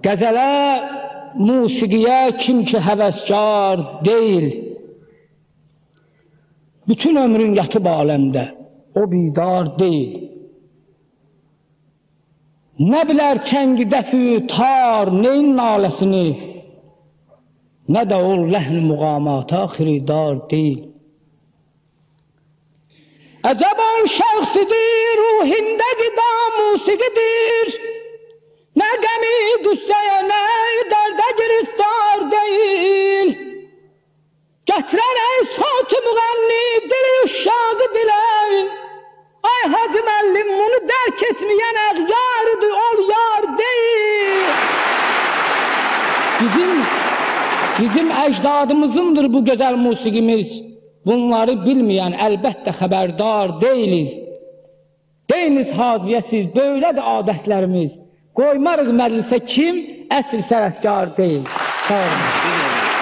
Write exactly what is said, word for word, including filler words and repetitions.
غزله، موسیقی‌یه کیم کی هوسکار دئییل، بوتون عؤمرون یاتیب عالمده، او بیدار دئییل. نه بیلر چنگ، دف و تار نئیین ناله‌سینی، نه ده او لحن مقاماتا خریدار دئییل. عجب اول شخصیدیر، روحوندا غذا موسیقیدیر. نه غمی غصه‌یه، نه درده گرفتار دئییل. گتیرن ای صوت مغنی، دلی عشاق دیله. آی حاجی معلم، بونو درک ائتمه‌ین اغیاردیر، اول یار دئییل. بیزیم، بیزیم اجدادیمیزیندیر بو گؤزل موسیقیمیز. بونلاری بیلمه‌ین البته خبردار دئییلیز. دئیینیز حاجی‌یه سیز، بئله‌دیر عادتلریمیز. قویماریق مجلسه کیم اصل سنتکار دئییل. ساغ اولون.